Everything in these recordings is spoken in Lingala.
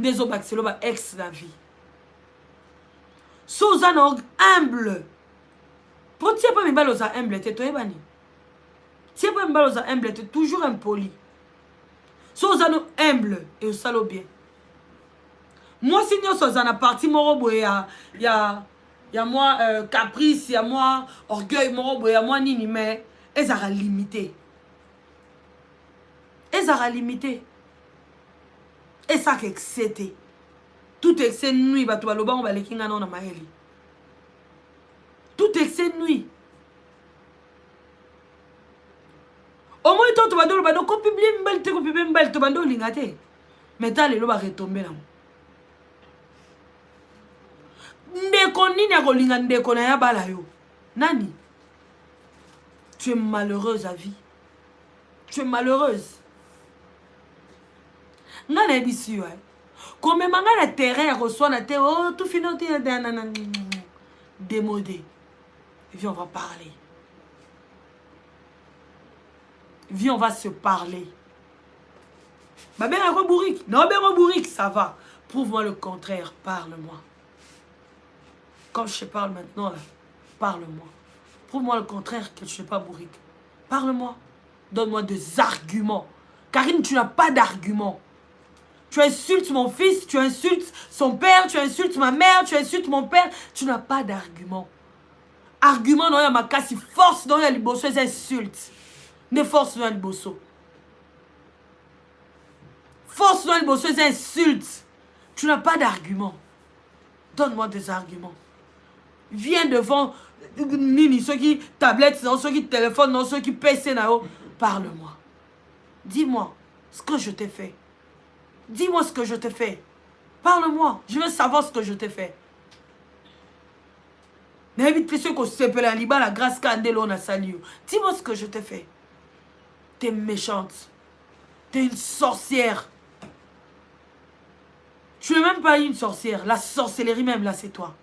Nde ezobakiselo ba ex na vie. So oza na humble. Po tie pa mibali oza humble te toyebani. Tie pa mibali oza humble te toujours impoli. So oza no humble et osalo bien. Mwasi nyonso aza na parti moko boye ya ya ya mwa euh, caprice ya mwa orgueil moko boye ya mwa nini mais ezalaka limité. Ezalaka limité. Esaka excès te. Tout excès nuit bato baloba ngo baleki nga nao na mayele. Tout excès nuit. Omoni to tobandi oloba no kopublie mibali te kopublie mibali tobandi olinga te. Mais ta lelo ba retombe nango. Ndeko nini akolinga ndeko na ye abala yo? Nani? Tu es malheureuse à vie. Tu es malheureuse. Nga nayebisi yo eh. Komema nga na terrain ya koswana te oh tufi no te na démodé. Viens on va parler. Viens on va se parler. Babengaka bourrique. Non, bengo bourrique, ça va. Prouve-moi le contraire, parle-moi. Comme je te parle maintenant là, parle-moi. Prouve-moi le contraire que je ne suis pas bourrique. Parle-moi. Donne-moi des arguments. Karine, tu n'as pas d'arguments. Tu insultes mon fils, tu insultes son père, tu insultes ma mère, tu insultes mon père. Tu n'as pas d'argument. Argument non ya makasi, force non ya liboso eza insulte. Ne force non ya liboso. Force non ya liboso eza insulte. Tu n'as pas d'argument. Donne-moi des arguments. Viens devant nini soki tablette na soki téléphone na soki PC na yo, parle-moi. Dis-moi ce que je t'ai fait. Dis-moi ce que je t'ai fait. Parle-moi. Je veux savoir ce que je t'ai fait. nayebi te soki kosepela ya libala grâce ka nde loo nasali yo. Dis-moi ce que je t'ai fait. T'es méchante. T'es une sorcière. Tu es même pas une sorcière. La sorcellerie même là, c'est toi.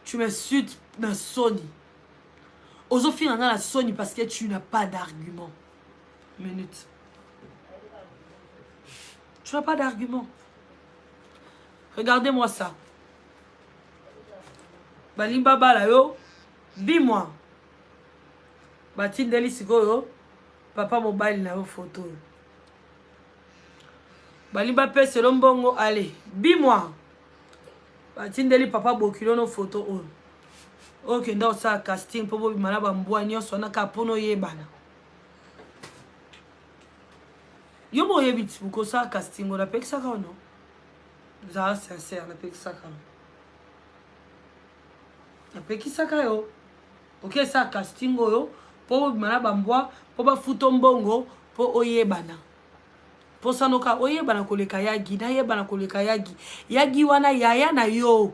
Tu m'insultes na soni. Ozofinga nga na soni parce que tu n'as pas d'argument. Minute. Tu n'as pas d'argument. Regardez-moi ça. Balimba bala yo. Dis-moi. Batindeli sikoyo papa mobali na yo photo oyo. Balingi bapeselo mbongo ale bimwa batindeli papa bokilo no photo oyo okenda kosala casting mpo bobima na bambwa nyonso wana kaka mpona oyebana yo boyebi ti kosala casting oyo napekisaka ono zala sincere napekisaka yo napekisaka yo oke esala casting oyo mpo bobima na bambwa mpo bafuta mbongo mpo oyebana mposa noka oyebana koleka yagi nayebana koleka yagi yagi wana yaya na yo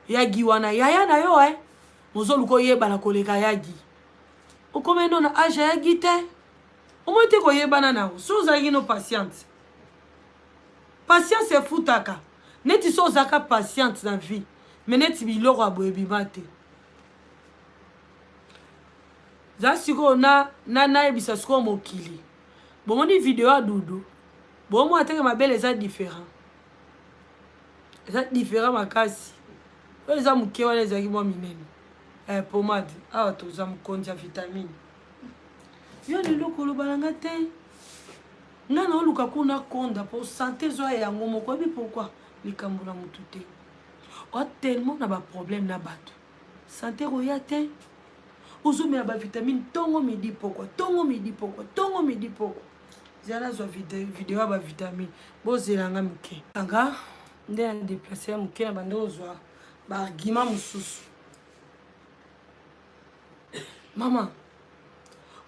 yagi wana yaya na yo eh mozoluka oyebana koleka yagi okomai no na age ya yagi te omoi te koyebana na yo so ozalaki no patiente patience efutaka neti so ozalaka patiente na vie me neti biloko ya boye ebima te za sikoyo na nayebisa sikoyo mokili bomoni video ya dudu bomona teke mabele eza différent eza différent makasi oyo eza moke wana ezalaki mwa minene eh, pomade awa toza mokonzi ya vitamine yo lelo koloba na nga te nga naoluka kuna konda mpo sante ezwa yango moko oyebi pourkui likambo na motu te oa tellement na baproblème na bato sante koya te ozomela bavitamine ntongo midi pokwa ntongo midi pokwa ntongo midi pokwa zela nazwa video ya bavitamine bozela nga moke anga nde na deplace ya moke na bande ozwa baargument mosusu mama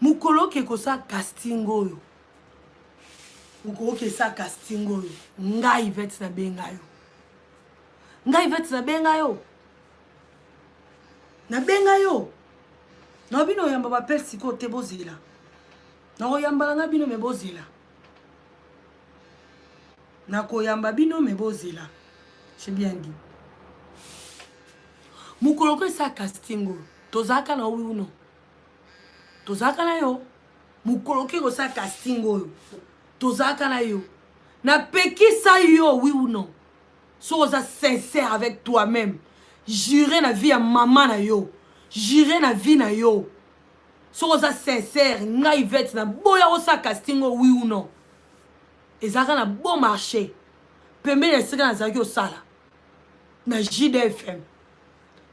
mokolo oke kosala casting oyo mokolo oke esala casting oyo ngai ivete nabenga yo ngai ivete nabenga yo nabenga yo na bino oyamba bapele sikoyo te bozela nakoyambala nga bino me bozela nakoyamba bino me bozela j'ai bien dit mokolo ko esa casting oyo tozalaka na oui ou non tozalaka na yo mokolo ke kosala casting oyo. Tozalaka na yo. Napekisa yo, oui ou non? Soki oza sincère avec toi-même, jure na vie ya mama na yo, jure na vie na yo. Soki oza sincère, ngai Yvette na boya osala casting oyo, oui ou non? Ezalaka na bon marché pembeni ya esika nazalaki osala na JDFM.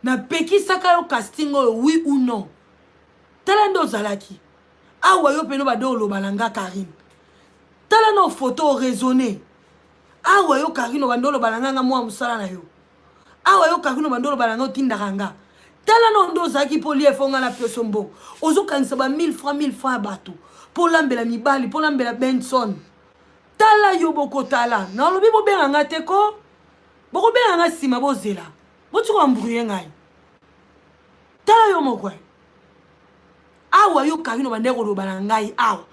Napekisaka yo casting oyo, oui ou non? Tala nde ozalaki awa, yo pene bade oloba na nga Karine. Tala na foto, oraisonne awa. Yo Karine, obande oloba na nga, nga mwa mosala na yo awa. Yo Karine, obande oloba na nga, otindaka nga. Tala na nde ozalaki mpo lia efo nga na peso mbongo. Ozokanisa ba 1000 francs, 1000 francs ya bato mpo olambela mibali, mpo olambela Benson. Tala yo, bokotala nalobi, bobenga nga te ko, bokobenga nga nsima. Bozela, botika embrouiller ngai. Tala yo moko awa, yo Karine, obandeki koloba na ngai awa,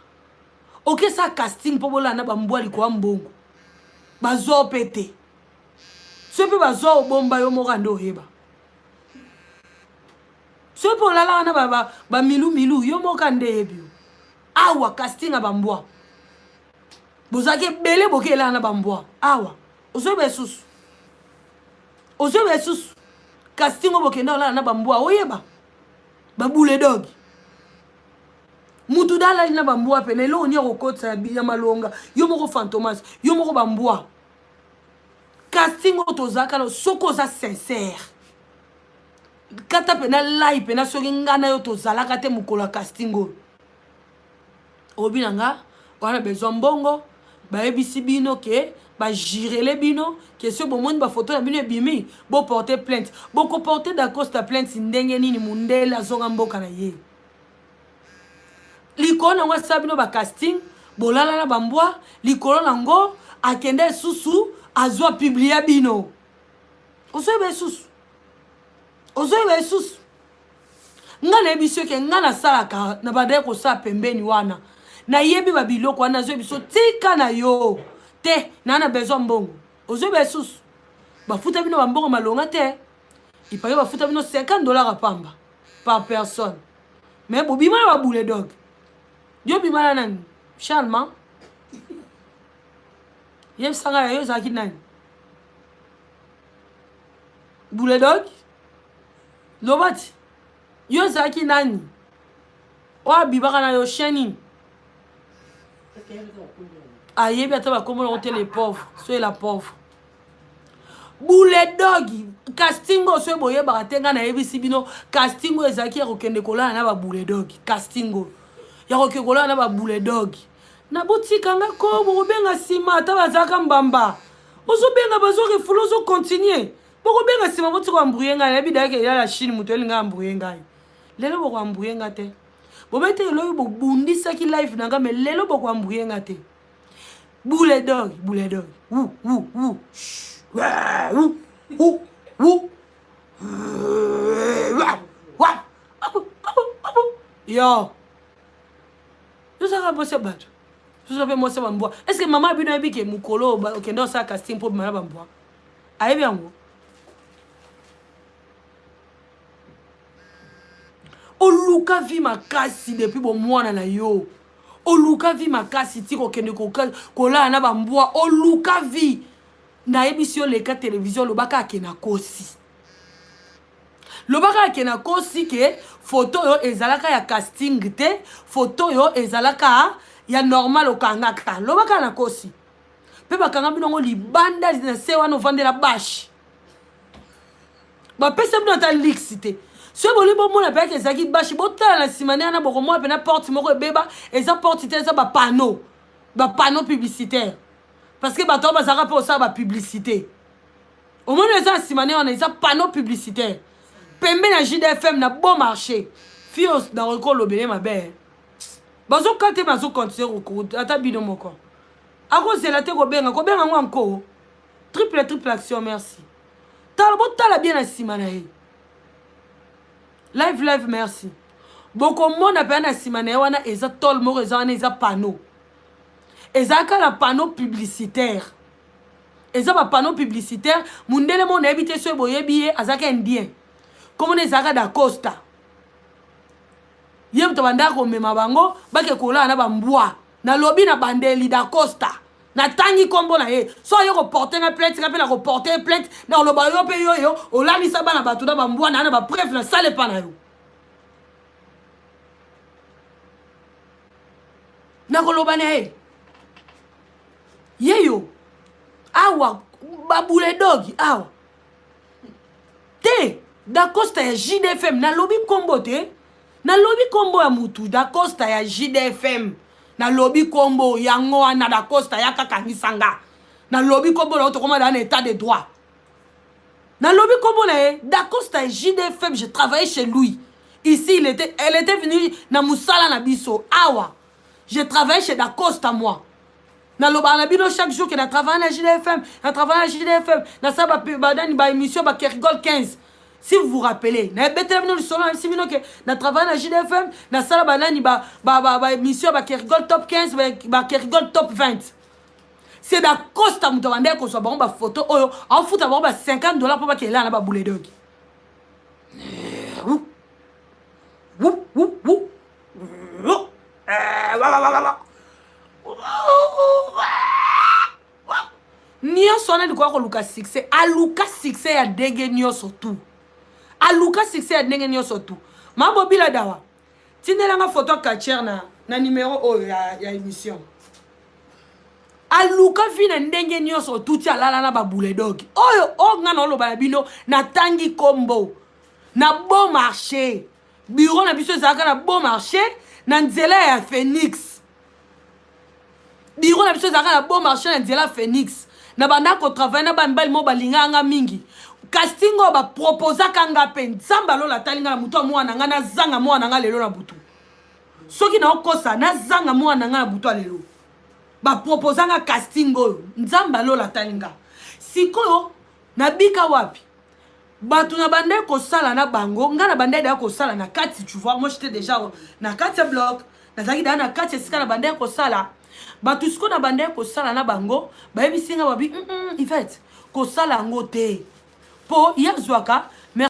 okesa casting mpo bolanda bambwa likolo ya mbongo. Bazwa mpe te, so mpe bazwa obomba yo moko ande oyeba. So mpe olalaka na bamilumilu, yo moko ande eyebi yo. Awa casting ya bambwa, bozalaki ebele, boke elala na bambwa awa. Ozoyeba lisusu, ozoyeba lisusu casting oyo bokenda olala na bambwa? Oyeba babuledog mutu da alali na bambwa pene. Eloko nini akokotisa ya malonga? Yo moko Fantomas, yo moko bambwa. Casting oyo tozalaka na, soki oza sincère, kata mpena lai mpena. Soki ngai na yo tozalaka te mokolo ya casting oyo, obi na nga wana besoin mbongo, bayebisi bino ke bajirele bino ke soki bomoni bafoto na bino ebimi, boporte plainte. Bokoporte Dacosta plainte ndenge nini? Mundele azonga mboka na ye likolo nango, asala bino bacasting, bolala na bambwa likolo nango, akende lisusu azwa publia bino. Ozoyeba lisusu, ozoyeba lisusu? Nga nayebi soki nga nasalaka na bandaki kosala pembeni wana, nayebi babiloko wana. Nazoyebi so, tika na yo te, naa na besoin mbongo. Ozoyeba lisusu? Bafuta bino bambongo malonga te, ipake bafuta bino 50 $ apamba par personne, mais bobima na babule dog. Yo bima na nani? Charlement, yebisanga ya yo ezalaki nani? Buledog, loba ti yo ezalaki nani oyo abibaka na yo? Chien nini ayebi ata bakombo nango te. Les pauvres, soye la pauvre buledog. Casting oyo, soki boyebaka te, ngai nayebisi bino, casting oyo ezalaki ya kokende kolala na babuledog. Casting oyo ya kokende kolala na babuledog na botikanga ko, bokobenga nsima. Ata bazalaka mbamba, ozobenga, bazorefouler, ozocontinue, bokobenga nsima. Botika embrouiller ngai. Nayebi dayeke eya la Chine, moto elinga embrouiller ngai lelo, bokoembrouiller nga te. Bobe te, elobi bobundisaki live na ngai, mais lelo bokoembrouiller nga te. Buledog, buledog, wu wu wu wu wu wu wa yo. Tozalaka mwasi ya bato, toza mpe mwasi ya bambwa. Est ce que mama bino ayebi ke mokolo okende osala casting mpo obima na bambwa? Ayebi yango? Oluka vie makasi depuis bomwana na yo, oluka vie makasi ti kokende kolala na bambwa. Oluka vie, nayebisi yo, leka télévision, olobaka ake na kosi, lobaka ake na kosi ke foto oyo ezalaka ya casting te, foto oyo ezalaka ya normal. Okangaka, lobaka na kosi mpe bakanga bino yango libanda na se wana. Ovandela bashe, bapesa bino ata lix te. Soki bolingi bomona mpe ake ezalaki bashe, botala na nsima nde wana, bokomona mpena porte moko ebeba. Eza porte te, eza bapanneau, bapanneau publicitaire, parce que bato oyo bazalaka mpe kosala bapublicité. Omoni, eza na nsima nde wana, eza panneau publicitaire pembe na JDFM na Bon Marché. Fios, nakoki kolobele mabe, bazoka te, bazocontinue ata bino moko. Akozela te kobenga, kobenga ngo encore. Triple, triple action, merci. Tala, botala bien na nsima na ye. Live, live, merci. Bokomona mpenza na nsima na ye wana, eza tole moko eza wana, eza panneau, ezalaka na panneau publicitaire, eza bapanneau publicitaire. Mundele moko, nayebi te soki boyebi ye, azalaka indien, komona ezalaka Dacosta. Ye moto bandaka komema bango bake kolala na bambwa. Nalobi na bandeli Dacosta, natangi nkombo na ye. So aye koporte nga plainte, nga mpe na koporte ye plainte, na koloba yo mpe yoyo olalisa bana bato na bambwa na na bapreuve na sale epa na yo. Nakoloba na ye yeyo awa babuledogi awa te. Dacosta ya JDFM, nalobi nkombo te, nalobi nkombo ya mutu. Dacosta ya JDFM, nalobi nkombo yango wana. Dacosta ya kakangisa nga, nalobi nkombo na yo, tokoma na état de droit. Nalobi nkombo na ye, Dacosta ya JDFM. Je travaillais chez lui ici, il était, elle était venue na mosala na biso awa. Je travaillais chez Dacosta. Moi nalobaka na bino chaque jour ke na travaille na JDFM, na travaille na JDFM, nasala banani, baémission, bakerigol 15, si vous vous rappelez. Nayebetela bino lisolo, nayebisi bino ke na travaille na JDFM, nasala banani, baémission, bakerigol top 15, bakerigol top 20. C'est Dacosta moto abandaki kozwa bango bafoto oyo, aofuta bango ba 50 $ mpo bakelela na babuledogi. Wu wu wu wu wu nyonso wana likoya koluka succès. Aluka succès ya ndenge nyonso tu, aluka succès ya ndenge nyonso tu. Mabobila dawa, tindelanga photo ya quartier na numéro oyo ya émission. Aluka vi na ndenge nyonso tuti, alala na babuledog oyo. Oyo nga na oloba na bino, natangi kombo na Beau Marché. Bureau na biso ezalaka na Beau Marché, na nzela ya Phoenix. Bureau na biso ezalaka na Beau Marché, na nzela ya Phoenix. Na banda kotravaille na bamibali moko balingaka nga mingi. Casting oyo baproposaka nga mpe, Nzambe alola atali nga na motu ya mwana nga, nazanga mwana nga lelo na butu. Soki naokosa, nazanga mwana nga na butu ya lelo. Baproposanga casting oyo, Nzambe alola atali nga. Sikoyo nabika wapi? Bato na bandai kosala na bango, ngai na bandai daya kosala na kati. Tu vois, moi j'étais déjà na kati ya bloc, nazalaki daya na kati esika na bandai kosala. Bato sikoyo na bandai kosala na bango bayebisi nga, babi Ivete, kosala yango te, mpo ye azwaka.